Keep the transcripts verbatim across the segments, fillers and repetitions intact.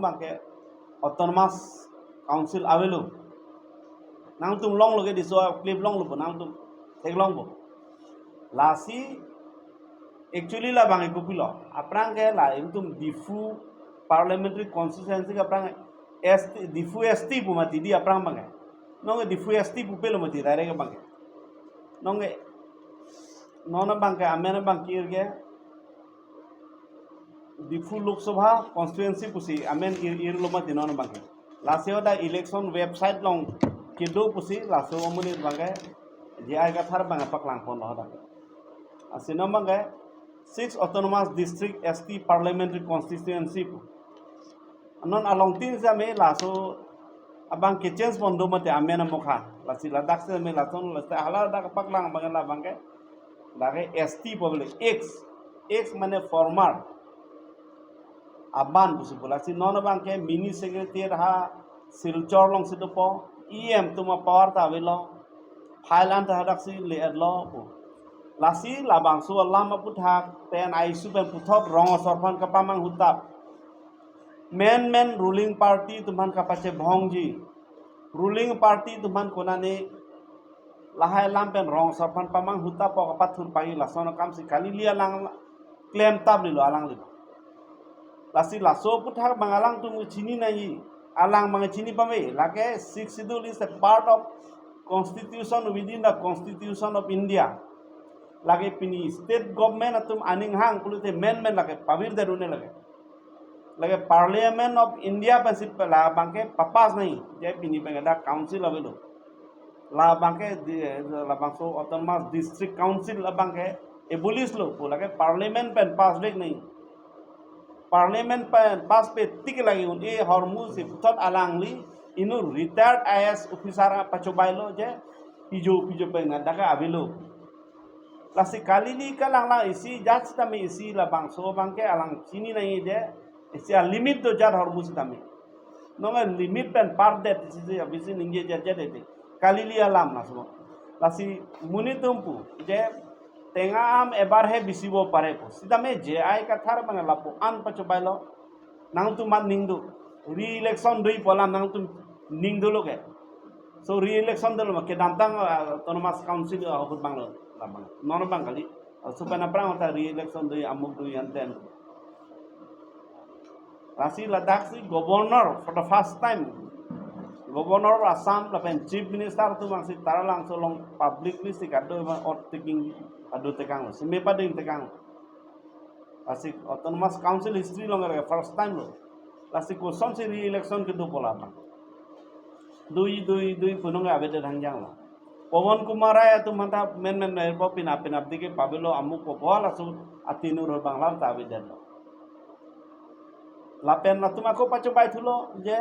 abangke autonomous council avelo. Nangtum longlo ke diso clip longlo bo, nangtum theklongpo. Lasi actually labang kopilo. Aphrang ke la itum Diphu parliamentary constituency ke aphrang S T, Diphu S T pu mati di aphrang abangke. Nonke Diphu S T pupelo mati direct abangke. Nonke non abangke amen abang kir ke Diphu Lok Sabha constituency pusi amen ir, irlo mati non abangke. Lasi hadak election website along kedo pusi laso amonit abangke J I Kathar abangke paklangponlo hadak. Lasi non abangke six autonomous district S T parliamentary constituency pu. Non alongtin sitame laso abangke change pon do mati amen amokha. Lasi ladak sitame lason lasi hala dak paklang abangke labangke lake S T pu bole, ex, ex mane former. Aban pusi pu. Lasi non abangke mini secretariat ha Silchar alongsi dopo, E M atum apower ta avelo, file an ta hadaksi le-etlo pu. Lasi labangso alam aputhak pen a-issue pen puthot rong asor aphan kapamanghu tap. Menmen ruling party atum aphan kapachebhongji. Ruling party atum aphan konane lahai alam pen rong asor aphan pamanghu tap pu kapathur pagi, lason akamsi kali li alang klem tap lilo alangli. Lasi laso aputhak abang alangtum chini nangji, alang abang chini pame, lake Sixth Schedule is a part of constitution within the Constitution of India. Lake pini state government atum aning hang pulote menmen lake pavirdet un-e lake. Lake Parliament of India pensi labangke papass nangji, je pini abangke dak council avelo. Labangke di, labangso autonomous district council abangke abolish lo pu, lake parliament pen pass vek nangji. Parliament pen pass pe tik lake un-e ahormu si puthot alangli inut retired I A S officer pachobailo je pijo pijo pen dak avelo. Lasi kali li kalang lang isi jat sitame isi labangso abangke alang chini nangji je isi a-limit do jat ahormu sitame. Nonke limit pen pardet isi isi abisi ningje jat jat ete. Kali li alam laso. Lasi monit atum pu je tenga am ebar he bisi bo pare pu. Sitame J I Kathar abang lapu-an pachobailo. Nangtum mat ning do. Re-election doji pu alam nangtum ning dolo ke. So re-election dolo ma kedamtang, ah, autonomous council ahut abang lo. Labang. Non abang kali. Ah, so pen aphrang ta re-election doji, amuk doji, anten. Lasi ladak si governor for the first time. Governor of Assam lapen chief minister atum abangsi Taralangso along publicly si kado ma oath taking ado tekang lo. Seme pading tekang lo. Lasi autonomous council history along ke first time lo. Lasi kosonsi re-election kedo pu labang. Doji, doji, doji pu nonke avedet hangjang lo. Pawan Kumar Rai atum aphan ta menmen nai po, pinap pinap dike pavelo, amuk po, bola su atinur banglar ta avedetlo. Lapen latum ako pachobai thulo je,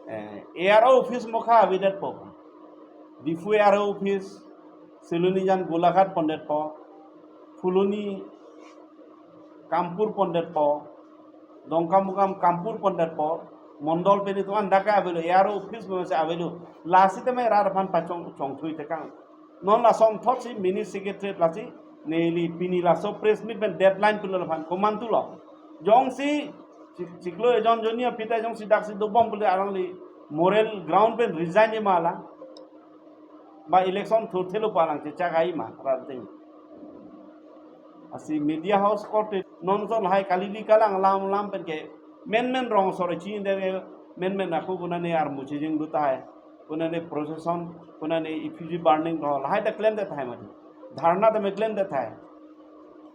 eh, A R O office mokha avedetpo. Diphu A R O office, Silonijan Golaghat pondetpo, Phuloni Kampur pondetpo, Dongkamukam Kampur pondetpo, mondol pen itum an dak avelo, A R O office mose avelo. Lasi tame rat aphan pachong chongthui tekang. Non lason thotsi mini secretariat lasi neli pini laso press meet pen deadline pulo aphan komantulo. Jongsi chik-, chiklo ejon jonni apita jongsi daksi dobom pule alangli moral ground pen resign ema alang. Ba election thurthelo pu alang chechak ai ma rat ateng. Lasi media house court non son hai kali li kalang lam lam pen ke menmen rong asor chini de menmen ako konane armu chijing do tahai, konane procession, konane effigy burning do lahai ta klemdet tahai mati. Dharna tame klemdet tahai.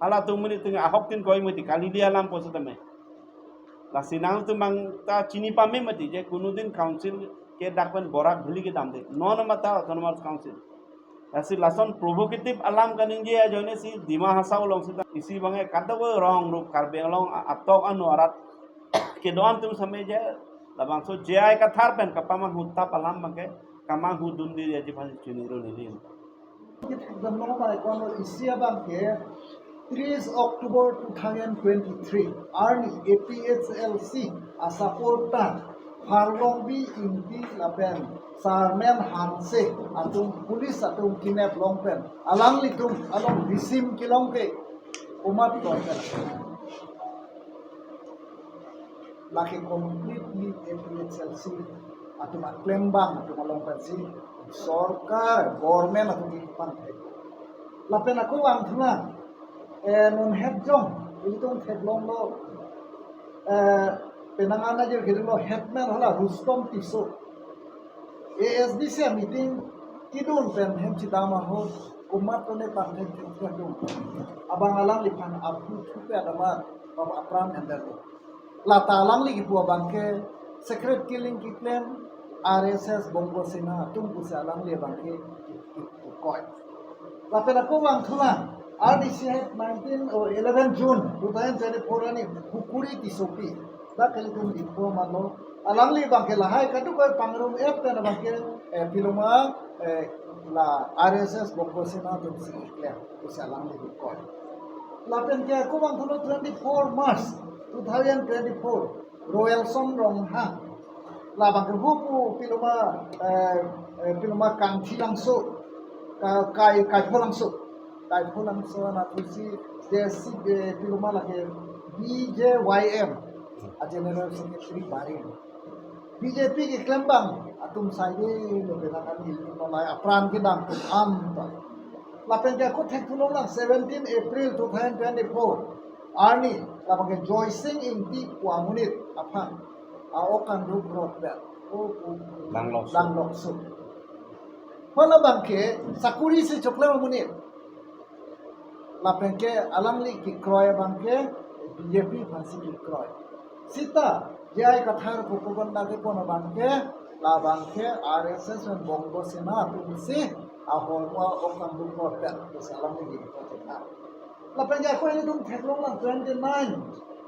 Halatum monit atum ahok tin koi mati kali li alam pu setame. Lasi nangtum abang ta chini pame mati je konudin council ke dak pen borak bhili kedamde. Non mata autonomous council. Lasi lason provocative alam kaningje ajoine si Dima Hasao alongsi ta isi abangke kadokave rong rup Karbi Anglong a-, atok anu arat kedo-an atum same je labangso J I Kathar pen kapamanghu tap alam abangke kamanghu dunde aji aphan chuniro neli. Kithak damlo bai kono isi abangke tris October two thousand twenty-three arni A P H L C a-supporter Pharlongbi Ingti lapen Sarmen Hanse atum police atum kidnap long pen alanglitum along risim kelong ke komat long pen. Lake completely A P H L C atum aklembang atum along pensi sorkar, government atum kipangthek. Lapen ako vangthulang, eh, non het jong, ilitum theklonglo, eh, penang an ajir kedinglo headman hala Rustom Tisso. A S D C meeting kedun pen hem chedam ahut komat kone pangthek thek thek dun. Abang alangliphan aphu thupe adamar bab apran endar. Lata alangli kipu abangke secret killing keklem, R S S Bongo Sena atum pusi alangli abangke ki-, ki-, kikoi. Lapen ako vangthulang, R D C het nineteen, oh, eleven June two thousand twenty-four arni Hukuri Tissopi. Dak kalitum Diphu amalo. Alangli abangke lahai kaduk oi pangrum et pen abangke, eh, piloma, eh, la R S S Bongo Sena atumsi keklem pusi alangli kikoi. Lapen ke ako vangthulo twenty-four March two thousand twenty-four, Royalson Ronghang. Labangke hupu piloma, eh, eh, piloma Kangthi Langso, Ka-, Kai, Kaipho Langso. Kaipho Langso anathusi J C, eh, piloma lake B J Y M, a General Secretary barim. B J P keklembang atum saide lo penang an ilitum malai apran kedam atum anta. Lapen ke ako thekthulang lang seventeen April two thousand twenty-four arni labangke Joysing Ingti pu amonit aphan a-ok kangrup rot pen, o, o, Langlokso. Langlokso. Hala abangke sakurisi choklem amonit. Lapen ke alangli kekroi abangke B J P aphansi kekroi. Seta J I Kathar pu kogon lake pon abangke, labangke R S S pen Bongo Sena atumsi ahormu a-ok kangrup rot pen pusi alangli kekroi. Lapen ke ako ilitum theklong lang twenty-nine,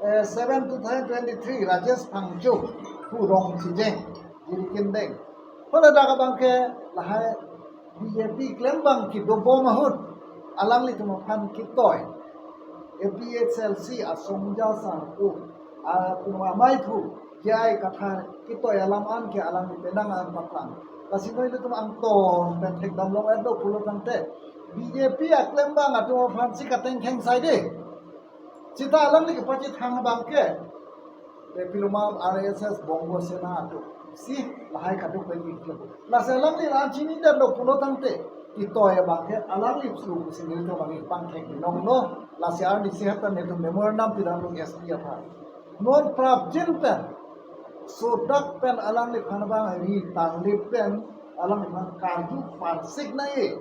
eh, seven two thousand twenty-three, Rajesh Phangcho pu Rongchijeng, Jirikindeng. Hala dak abangke lahai B J P klembang kedobom ahut alanglitum aphan ketoi A P H L C asongja sangku, a, pu amaiphu J I Kathar ketoi alam an ke alangli penang an paklang. Lasi noi ilitum angtong pen thekdam long et do pulo tangte B J P aklembang atum aphansi katengkheng saide. Seta alangli kepachethang abangke, eh, piloma R S S Bongo Sena atumsi lahai kaduk pen keklem. Lasi alangli la-an chinidetlo pulo tangte ketoi abangke alangli su pusi nelitum abangke pangthek binong lo. Lasi R D C het pen nelitum memorandum pidamlo S P aphan. Non prapjin pen sodak pen alangliphan abang ri tarlip pen alangliphan karju parsik nangji.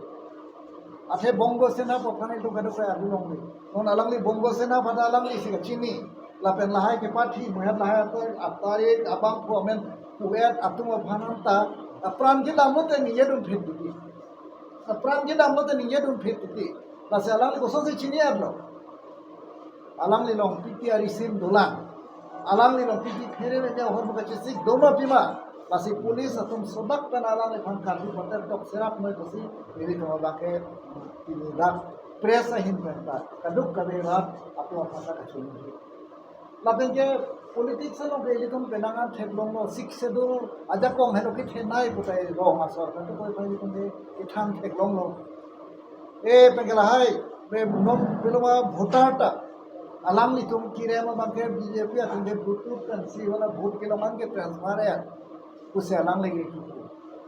Athe Bongo Sena pu aphan ilitum kaduk pen arjulongle. Non alangli Bongo Sena pada alanglisi kachini. Lapen lahai kepathi, muhet lahai ator, atarik, abangphu amen pu-et atum aphan anta apran kedam lote ningjedun phit titi. Apran kedam lote ningjedun phit titi. Lasi alangli kosonsi chini-etlo? Alangli along piti arisim dolang. Alangli along piti phere le ahormu kachesik doma pima. Lasi police atum sodak pen alangliphan karju pater tok serap noi pusi nelitum abangke pini dak press ahin penta kaduk kave rat atum aphan ta kachini. Lapen ke politics along ke ilitum penang an theklonglo, Sixth Schedule ajakong helo kethenei putai rong asor kaduk oi ilitum ke kethang theklonglo. Eh, penke lahai, pe non piloma voter ta alanglitum kirem abangke B J P atum ke Bluetooth pensi hala vote kelong an ke transfer et pusi alangli ke kipu.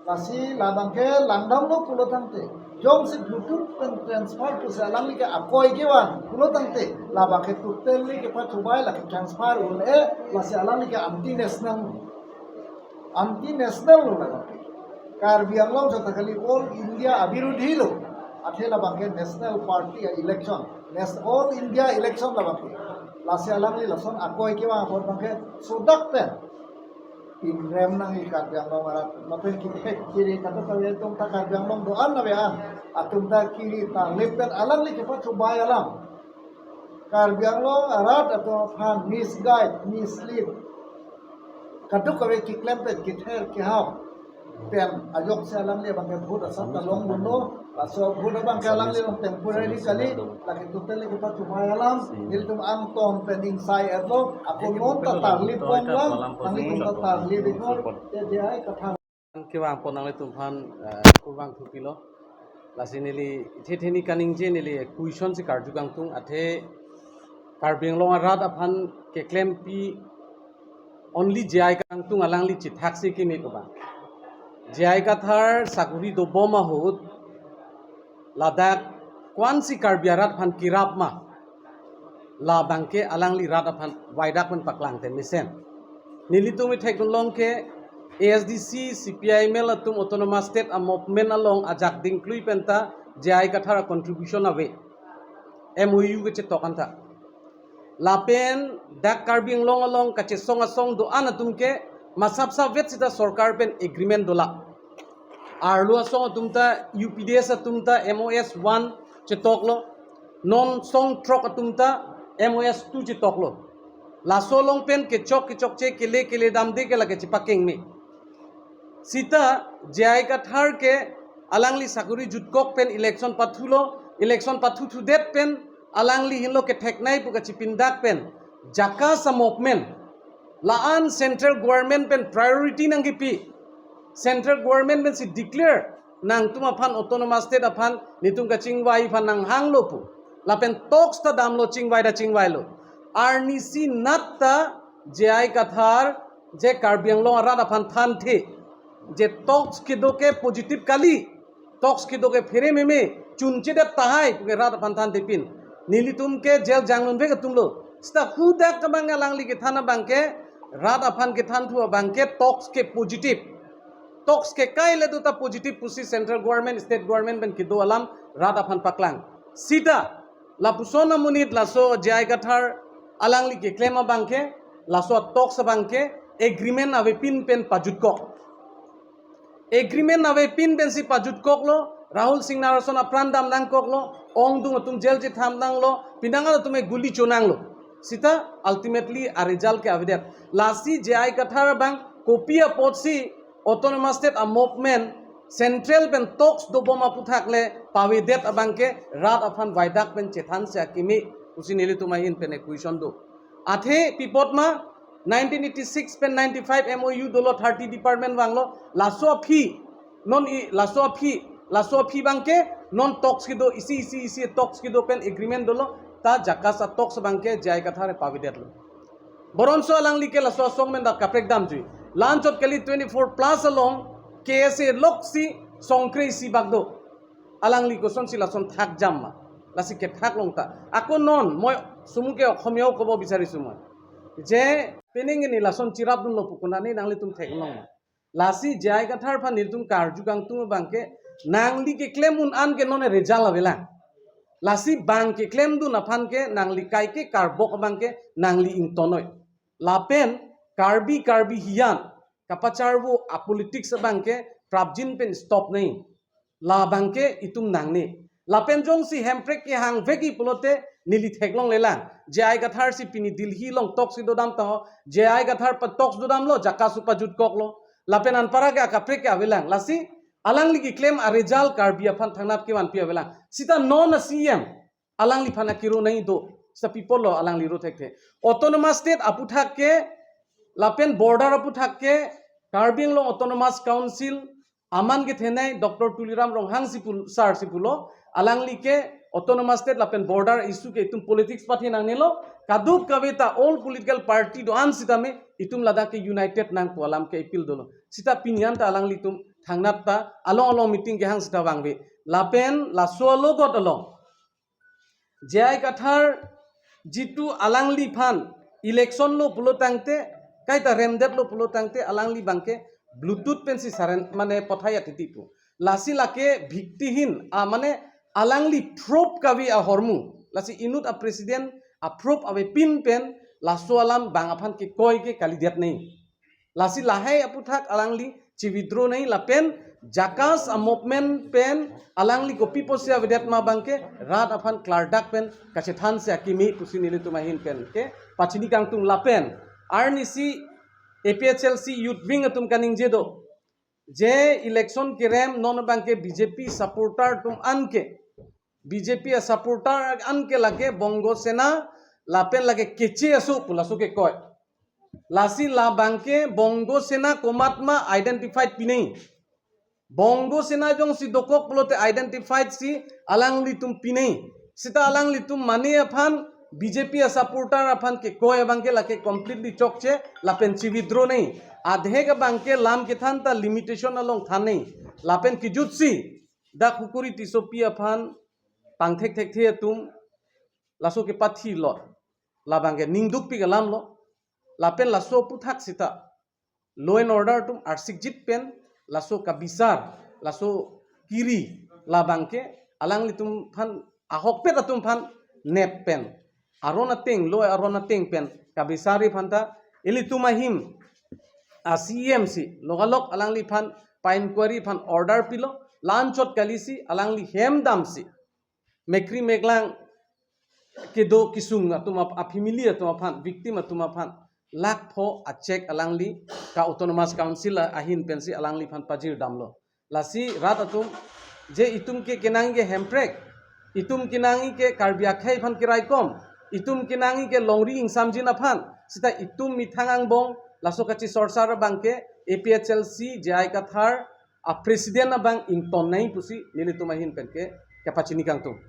Lasi labangke langdamlo pulo tangte, jongsi Bluetooth pen transfer pusi alangli ke akoi kevan pulo tangte, labangke totally kepachobai, lake transfer un-e, lasi alangli ke anti national. Anti national lo labangke. Karbi Anglong jota kali All India abirudhi lo. Athe labangke national party a-election. Nas-, All India election labangke. Lasi alangli lason akoi kevang apot abangke sodak pen pinrem nangji Karbi Anglong arat. Lapen kithek kiri kadokave atum ta Karbi Anglong do-an nave an atum ta kiri tarlip pen alangli kepachobai alam. Karbi Anglong arat atum aphan misguide, mislead, kadokave keklem pen kether kehap pen ajoksi alangli abangke vote asap ta longdunlo. Laso vote abangke alangli along temporary kali, lake totally kepachobai alam, nelitum angtong pen ingsai-etlo, ako non ta tarlip pon lang, nanglitum ta tarlip iknon, te J I Kathar. Kevang pon nanglitum aphan, eh, kurvangthu pilo. Lasi neli, the the ni kaningje neli question si karju kangtung, athe Karbi Anglong arat aphan keklempi Only J I Kathar tung alangli chethak si kimi ko ba. J I Kathar sakuri dobom ahut ladak ko-ansi Karbi arat aphan kerap ma, labangke alangli rat aphan waidak pen paklang te mesen. Nelitum ithek long ke A S D C, C P I M L atum autonomous state a movement along ajak dingklui penta J I Kathar a contribution ave. M O U kechetok anta. Lapen dak Karbi Anglong along kachesong asong do-an atum ke masap savet sita sorkar pen agreement dola. Arlo asong atum ta U P D S atum ta M O S one chetoklo. Non song throk atum ta M O S two chetoklo. Laso along pen kechok kechokche kele kele damde ke lake chepakeng me. Sita J I Kathar ke alangli sakuri jutkok pen election pathulo, election pathuthudet pen alangli henlo ketheknei pu kachipindak pen JACAS a movement la-an central government pen priority nangkipi, central government pensi declare nangtum aphan autonomous state aphan netum kachingvai aphan nanghanglo pu. Lapen talks ta damlo, chingvai ta chingvailo. Arnisi nat ta J I Kathar je Karbi Anglong arat aphan thanthe je talks kedo ke positive kali, talks kedo ke phere meme, chunchedet tahai puke rat aphan thanthe pin. Nelitum ke jel janglun vek atumlo. Sita hudak abang alangli kethan abangke rat aphan kethanthu abangke talks ke positive. Talks ke kai le do ta positive pusi central government, state government pen kedo alam rat aphan paklang. Sita lapuson amonit laso J I Kathar alangli keklem abangke, laso talks abangke agreement avepin pen pajutkok. Agreement avepin pensi pajutkoklo, Rahul Singh Narason apran dam nangkoklo, ongdung atum jel chetham nanglo, pinangan atum e guli cho nanglo. Sita ultimately a result ke avedet. Lasi J I Kathar abang kopi apotsi autonomous state a movement central pen talks dobom aputhak le pavedet abangke rat aphan waidak pen chethansi akimi pusi nelitum ahin pen e question do. Athe pi apot ma nineteen eighty-six pen ninety-five M O U dolo, thirty department vanglo, laso aphi non i laso aphi, laso aphi abangke non talks kedo, isi isi isi talks kedo pen agreement dolo, ta JACAS a talks abangke J I Kathar pavedetlo. Boronso alangli ke laso asong men dak kaprek damjui. La-anchot kali twenty-four plus along K S A loksi songkre isi bak do. Alangli kosonsi lason thak jam ma? Lasi kethak long ta. Ako non, moi sumuke Okhomio kobo bisarisu moi. Je pening ini lason chirap dunlo pu konane nanglitum theklong ma? Lasi J I Kathar aphan nelitum karju kangtung abangke nangli keklem un-an ke non result avelang. Lasi bang keklem dun aphan ke nangli kaike karbok abangke nangli ingtonoi. Lapen Karbi Karbi hiyan kapacharvo a politics abangke prapjin pen stop nai. Labangke itum nangne. Lapen jongsi Hemprek kehang vekji pulote neli theklonglelang. J I Kathar si pini Delhi along talks si dodam taho. J I Kathar pa talks dodamlo, JACAS su pajutkoklo. Lapen anpara ke akaprek ke avelang. Lasi alangli keklem a result Karbi aphan thangnat kevanpi avelang. Sita non a C M alangliphan akiro nai do. Sita pi apotlo alangli ro thekthe? Autonomous state aputhak ke lapen border aputhak ke Karbi Anglong Autonomous Council aman kethenei Doctor Tuliram Ronghang si pul-, sir si pulo, alangli ke autonomous state lapen border issue ke itum politics pathe nangnelo, kadokave ta all political party do-an sitame itum ladak ke united nang pu alam ke appeal dolo. Sita pini an ta alanglitum thangnat ta along along meeting kehang sita vangve. Lapen laso alogot along J I Kathar jitu alangliphan election lo pulo tangte, kaita remdetlo pulo tangte, alangli abangke Bluetooth pensi saren mane pothai atiti pu. Lasi lake bhiktihin, a mane alangli prop kave ahormu. Lasi inut a president a prop avepin pen laso alam bang aphan kekoi ke kalidet nai. Lasi lahai aputhak alangli chi-withdraw nai lapen JACAS a movement pen alangli kopi pusi avedet ma abangke rat aphan klardak pen kachethansi akimi pusi nelitum ahin pen ke pachini kangtung lapen arnisi A P H L C youth wing atum kaningje do. Je election kerem non abangke B J P supporter atum anke, B J P a supporter anke lake Bongo Sena lapen lake Keche aso pu laso kekoi. Lasi labangke Bongo Sena komat ma identified pinei. Bongo Sena jongsi dokok pulote identified si alanglitum pinei. Sita alanglitum mane aphan B J P a-supporter aphan kekoi abangke lake completely chokche, lapen chi-withdraw nangji. Adhek abangke lam kethan ta limitation along than nangji. Lapen kejutsi dak Hukuri Tissopi aphan pangthekthekthe atum laso kepathi lot. Labangke ningdukpik alam lo. Lapen laso aputhak seta law and order atum arsikjit pen laso kabisar, laso kiri, labangke alanglitum aphan, ahokpet atum aphan nep pen, aron ateng, law aron ateng pen kabisari aphanta ilitum ahim a-C E M si logalok alangliphan pa-inquiry aphan order pilo, la-anchot kalisi alangli hem damsi mekri meklang kedo kesung atum ap-, a-family atum aphan, victim atum aphan lakh pho a-cheque alangli ka-Autonomous Council a-, ahin pensi alangliphan pajir damlo. Lasi rat atum, je itum ke kenangji ke hemprek, itum kenangji ke Karbi akhei aphan keraikom, itum kenangji ke longri ingsamjin aphan, seta itum methang angbong laso kachisorsar abangke A P H L C J I Kathar a-president abang ington nangji pusi nelitum ahin penke kepachini kangtung.